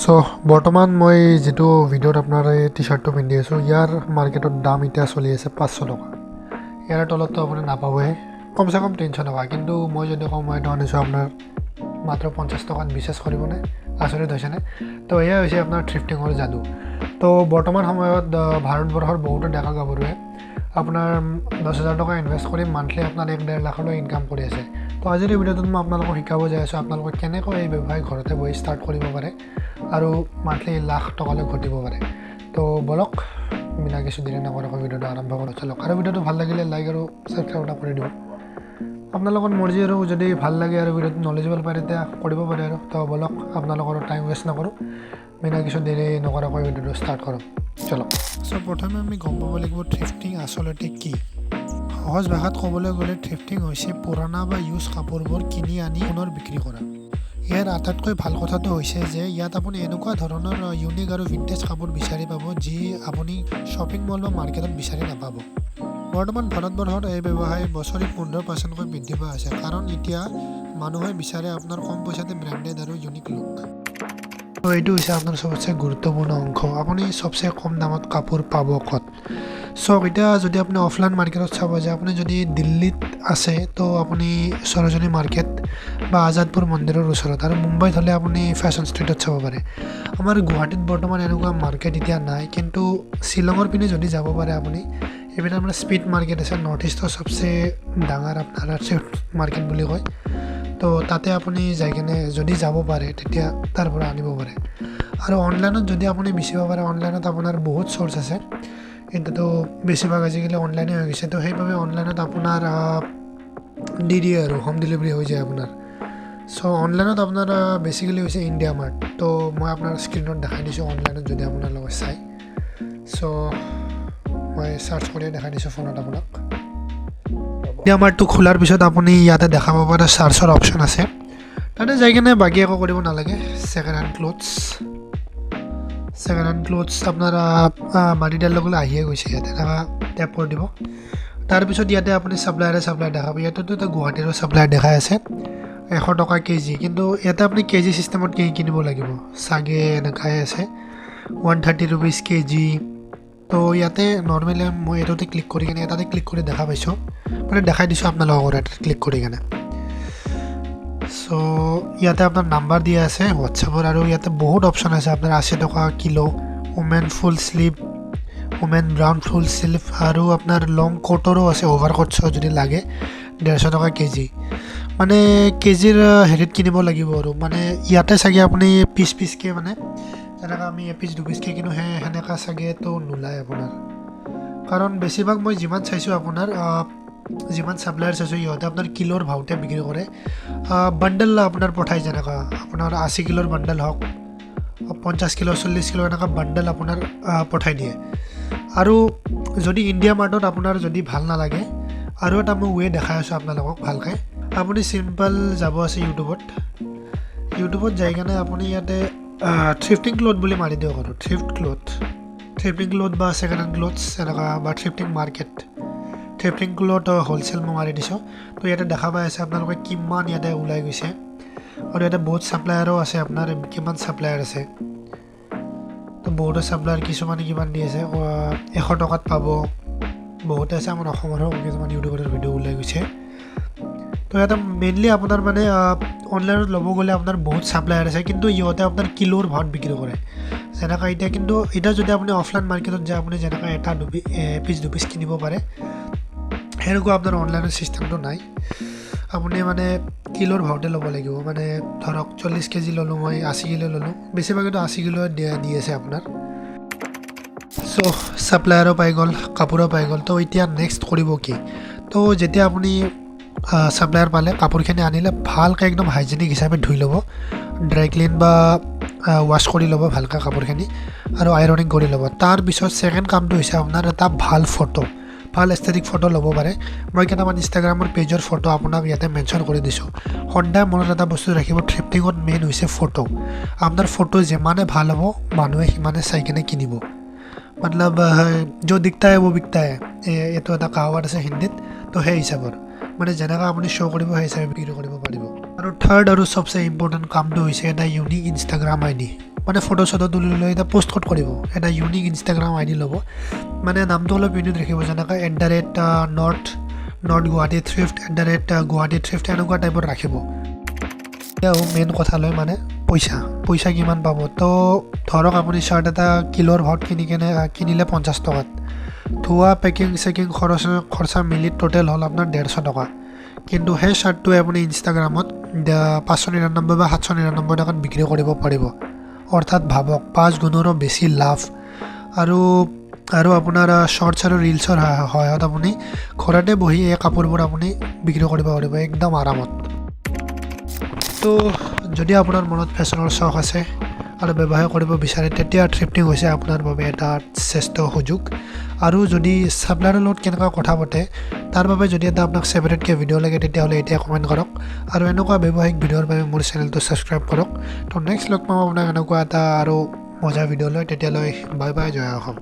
চ' বৰ্তমান মই যিটো ভিডিঅ'ত আপোনাৰ এই টি শ্বাৰ্টটো পিন্ধি আছোঁ, ইয়াৰ মাৰ্কেটত দাম এতিয়া চলি আছে 500 টকা। ইয়াৰ তলততো আপুনি নাপাবই, কমচে কম 300 টকা। কিন্তু মই যদি কওঁ মই এইটো আনিছোঁ আপোনাৰ মাত্ৰ 50 টকাত, বিশ্বাস কৰিবনে? আচৰিত হৈছেনে? তো এয়াই হৈছে আপোনাৰ থ্ৰিফটিঙৰ যাদু। তো বৰ্তমান সময়ত ভাৰতবৰ্ষৰ বহুতো ডেকা গাভৰুৱে আপোনাৰ 10,000 টকা ইনভেষ্ট কৰি মান্থলি আপোনাৰ 1-1.5 লাখলৈ ইনকাম কৰি আছে। তো আজিৰ এই ভিডিঅ'টোত মই আপোনালোকক শিকাব যাই আছোঁ, আপোনালোকে কেনেকৈ এই ব্যৱসায় ঘৰতে বহি ষ্টাৰ্ট কৰিব পাৰে আৰু মান্থলি লাখ টকালৈ ঘটিব পাৰে। তো ব'লক, বিনা কিছু দেৰি নকৰাকৈ ভিডিঅ'টো আৰম্ভ কৰোঁ। চলক। আৰু ভিডিঅ'টো ভাল লাগিলে লাইক আৰু ছাবস্ক্ৰাইব এটা কৰি দিব। আপোনালোকৰ মৰ্জি আৰু, যদি ভাল লাগে আৰু ভিডিঅ'টো নলেজেবল পায়, তেতিয়া কৰিব পাৰে আৰু। তো ব'লক, আপোনালোকৰ টাইম ৱেষ্ট নকৰোঁ, বিনা কিছু দেৰি নকৰাকৈ ভিডিঅ'টো ষ্টাৰ্ট কৰোঁ। চলক। চ' প্ৰথমে আমি গম পাব লাগিব থ্ৰিফটিং আচলতে কি। সহজ ভাষাত ক'বলৈ গ'লে থ্ৰিফটিং হৈছে পুৰণা বা ইউজ কাপোৰবোৰ কিনি আনি পুনৰ বিক্ৰী কৰা। ইয়াৰ আটাইতকৈ ভাল কথাটো হৈছে যে ইয়াত আপুনি এনেকুৱা ধৰণৰ ইউনিক আৰু ভিণ্টেজ কাপোৰ বিচাৰি পাব, যি আপুনি শ্বপিং মল বা মাৰ্কেটত বিচাৰি নাপাব। বৰ্তমান ভাৰতবৰ্ষত এই ব্যৱসায় বছৰি 15 পাৰ্চেণ্টকৈ বৃদ্ধি পাই আছে, কাৰণ এতিয়া মানুহে বিচাৰে আপোনাৰ কম পইচাতে ব্ৰেণ্ডেড আৰু ইউনিক লুক। তো এইটো হৈছে আপোনাৰ চবতছে গুৰুত্বপূৰ্ণ অংশ, আপুনি চবচে কম দামত কাপোৰ পাব ক'ত? চাওক, এতিয়া যদি আপুনি অফলাইন মাৰ্কেটত চাব যায়, আপুনি যদি দিল্লীত আছে তো আপুনি সৰোজিনী মাৰ্কেট বা আজাদপুৰ মন্দিৰৰ ওচৰত আৰু মুম্বাইত হ'লে আপুনি ফেশ্বন ষ্ট্ৰীটত চাব পাৰে। আমাৰ গুৱাহাটীত বৰ্তমান এনেকুৱা মাৰ্কেট এতিয়া নাই, কিন্তু শ্বিলঙৰ পিনে যদি যাব পাৰে আপুনি, এইপিনে আপোনাৰ স্পীড মাৰ্কেট আছে, নৰ্থ ইষ্টৰ চবচে ডাঙৰ আপোনাৰ থ্ৰিফ্ট মাৰ্কেট বুলি কয়। তো তাতে আপুনি যাই কেনে যদি যাব পাৰে, তেতিয়া তাৰ পৰা আনিব পাৰে। আৰু অনলাইনত যদি আপুনি বেচিব পাৰে, অনলাইনত আপোনাৰ বহুত চ'ৰ্চ আছে। এতিয়াতো বেছিভাগ আজিকালি অনলাইনে হৈ গৈছে। তো সেইবাবে অনলাইনত আপোনাৰ দি দিয়ে আৰু হোম ডেলিভাৰী হৈ যায় আপোনাৰ। চ' অনলাইনত আপোনাৰ বেচিকেলি হৈছে ইণ্ডিয়া মাৰ্ট। তো মই আপোনাৰ স্ক্ৰীণত দেখাই দিছোঁ, অনলাইনত যদি আপোনালোকে চায়। চ' মই চাৰ্চ কৰিয়ে দেখাই দিছোঁ ফোনত আপোনাক। ইণ্ডিয়া মাৰ্টটো খোলাৰ পিছত আপুনি ইয়াতে দেখা পাব এটা চাৰ্চৰ অপশ্যন আছে। তাতে যাই কেনে বাকী একো কৰিব নালাগে। Second hand clothes, second hand clothes আপোনাৰ মাৰি দিয়াৰ লগে লগে আহিয়ে গৈছে ইয়াতে। এনেকুৱা টেপ কৰি দিব। তাৰপিছত ইয়াতে আপুনি ছাপ্লায়াৰে ছাপ্লায়াৰ দেখাব। ইয়াতেতো এটা গুৱাহাটীৰো ছাপ্লায়াৰ দেখাই আছে 100 টকা কেজি, কিন্তু ইয়াতে আপুনি কেজি চিষ্টেমত কিনিব লাগিব চাগে। এনেকুৱাই আছে, 130 ৰুপিজ কেজি। তো ইয়াতে নৰ্মেলি মই এইটোতে ক্লিক কৰি কেনে, এটাতে ক্লিক কৰি দেখা পাইছোঁ, মানে দেখাই দিছোঁ আপোনালোকৰ এটাত ক্লিক কৰি কেনে। চ' ইয়াতে আপোনাৰ নাম্বাৰ দিয়া আছে হোৱাটছএপৰ আৰু ইয়াতে বহুত অপশ্যন আছে আপোনাৰ। 80 টকা kilo, women full sleeve, women brown full sleeve আৰু আপোনাৰ লং কোটৰো আছে, অভাৰ কোটছো যদি লাগে 150 টকা কেজি। মানে কেজিৰ হেৰিত কিনিব লাগিব আৰু মানে ইয়াতে চাগে আপুনি পিচ পিচকৈ, মানে যেনেকৈ আমি এপিচ দুপিচকৈ কিনো, সেই সেনেকুৱা চাগেতো নোলায় আপোনাৰ। কাৰণ বেছিভাগ মই যিমান চাইছোঁ আপোনাৰ, যিমান ছাপ্লায়াৰ চাইছোঁ, ইহঁতে আপোনাৰ কিলোৰ ভাওতে বিক্ৰী কৰে। বাণ্ডেল আপোনাৰ পঠায়, যেনেকুৱা আপোনাৰ 80 কিলোৰ বাণ্ডেল হওক, 50 কিলো, 40 কিলো, এনেকুৱা বাণ্ডেল আপোনাৰ পঠাই দিয়ে। আৰু যদি ইণ্ডিয়া মাৰ্টত আপোনাৰ যদি ভাল নালাগে, আৰু এটা মই ৱে দেখাই আছোঁ আপোনালোকক ভালকৈ। আপুনি চিম্পল যাব আছে ইউটিউবত। ইউটিউবত যাই কেনে আপুনি ইয়াতে থ্ৰিফটিং ক্লথ বুলি মাৰি দিয়ক আৰু থ্ৰিফ্ট ক্লথ, থ্ৰিফটিং ক্লথ বা ছেকেণ্ড হেণ্ড ক্লথছ এনেকুৱা বা thrifting market, thrifting cloth wholesale মই মাৰি দিছোঁ। তো ইয়াতে দেখা পাই আছে আপোনালোকে কিমান ইয়াতে ওলাই গৈছে আৰু ইয়াতে বহুত ছাপ্লায়াৰো আছে আপোনাৰ, কিমান ছাপ্লায়াৰ আছে। তো বহুতো ছাপ্লায়াৰ, কিছুমানে কিমান দি আছে, 100 টকাত পাব, বহুতে আছে। আমাৰ অসমৰো কিছুমান ইউটিউবাৰৰ ভিডিঅ' ওলাই গৈছে। তো ইয়াতে মেইনলি আপোনাৰ মানে অনলাইনত ল'ব গ'লে আপোনাৰ বহুত ছাপ্লায়াৰ আছে, কিন্তু ইহঁতে আপোনাৰ কিলোৰ ভাৱত বিক্ৰী কৰে যেনেকুৱা এতিয়া। কিন্তু এতিয়া যদি আপুনি অফলাইন মাৰ্কেটত যায়, আপুনি যেনেকুৱা এটা দুপি এপিচ দুপিচ কিনিব পাৰে, সেনেকুৱা আপোনাৰ অনলাইনৰ ছিষ্টেমটো নাই। আপুনি মানে কিলোৰ ভাওতে ল'ব লাগিব। মানে ধৰক 40 কেজি ল'লোঁ মই, 80 কিলো ল'লোঁ, বেছিভাগেতো 80 কিলো দিয়া দি আছে আপোনাৰ। চ' ছাপ্লায়াৰো পাই গ'ল, কাপোৰো পাই গ'ল। তো এতিয়া নেক্সট কৰিব কি? তো যেতিয়া আপুনি ছাপ্লায়াৰ পালে, কাপোৰখিনি আনিলে, ভালকৈ একদম হাইজেনিক হিচাপে ধুই ল'ব, ড্ৰাই ক্লিন বা ৱাছ কৰি ল'ব ভালকৈ কাপোৰখিনি আৰু আইৰনিং কৰি ল'ব। তাৰপিছত ছেকেণ্ড কামটো হৈছে আপোনাৰ এটা ভাল ফটো, ভাল এষ্টেটিক ফটো ল'ব পাৰে। মই কেইটামান ইনষ্টাগ্ৰামৰ পেজৰ ফটো আপোনাক ইয়াতে মেনশ্যন কৰি দিছোঁ। সদায় মনত এটা বস্তু ৰাখিব, থ্ৰিফটিঙত মেইন হৈছে ফটো। আপোনাৰ ফটো যিমানে ভাল হ'ব, মানুহে সিমানে চাই কেনে কিনিব। মতলব जो दिखता है वो बिकता है, এইটো এটা কাহাৱত আছে হিন্দীত। তো সেই হিচাপত মানে যেনেকুৱা আপুনি শ্ব' কৰিব, সেই হিচাপে বিক্ৰী কৰিব পাৰিব। আৰু থাৰ্ড আৰু চবচে ইম্পৰ্টেণ্ট কামটো হৈছে এটা ইউনিক ইনষ্টাগ্ৰাম আইডি। মানে ফটো চটো তুলি লৈ এটা পষ্ট ক'ত কৰিব? এটা ইউনিক ইনষ্টাগ্ৰাম আইডি ল'ব, মানে নামটো অলপ ইউনিক ৰাখিব, যেনেকৈ @north Guwahati thrift, @Guwahati thrift, এনেকুৱা টাইপত ৰাখিব। এতিয়া মেইন কথালৈ, মানে পইচা। পইচা কিমান পাব? তো ধৰক আপুনি শ্বাৰ্ট এটা কিলোৰ ভাৱত কিনি কেনে কিনিলে 50 টকাত, ধোৱা, পেকিং চেকিং খৰচ খৰচা মিলি টোটেল হ'ল আপোনাৰ 150 টকা। কিন্তু সেই শ্বাৰ্টটোৱে আপুনি ইনষ্টাগ্ৰামত 599 বা 799 টকাত বিক্ৰী কৰিব পাৰিব। অৰ্থাৎ ভাবক, 5 গুণৰো বেছি লাভ। আৰু আপোনাৰ শ্বৰ্টছ আৰু ৰিলছৰ সহায়ত আপুনি ঘৰতে বহি এই কাপোৰবোৰ আপুনি বিক্ৰী কৰিব পাৰিব একদম আৰামত। তো যদি আপোনাৰ মনত ফেশ্বনৰ চখ আছে আৰু ব্যৱসায় কৰিব বিচাৰে, তেতিয়া থ্ৰিফটিং হৈছে আপোনাৰ বাবে এটা শ্ৰেষ্ঠ সুযোগ। আৰু যদি ছাপ্লায়াৰৰ লগত কেনেকুৱা কথা পাতে, তাৰ বাবে যদি এটা আপোনাক ছেপাৰেটকৈ ভিডিঅ' লাগে, তেতিয়াহ'লে এতিয়া কমেণ্ট কৰক। আৰু এনেকুৱা ব্যৱসায়িক ভিডিঅ'ৰ বাবে মোৰ চেনেলটো ছাবস্ক্ৰাইব কৰক। তো নেক্সট লগ পাম আপোনাক এনেকুৱা এটা আৰু মজাৰ ভিডিঅ' লৈ। তেতিয়ালৈ বাই বাই, জয় অসম।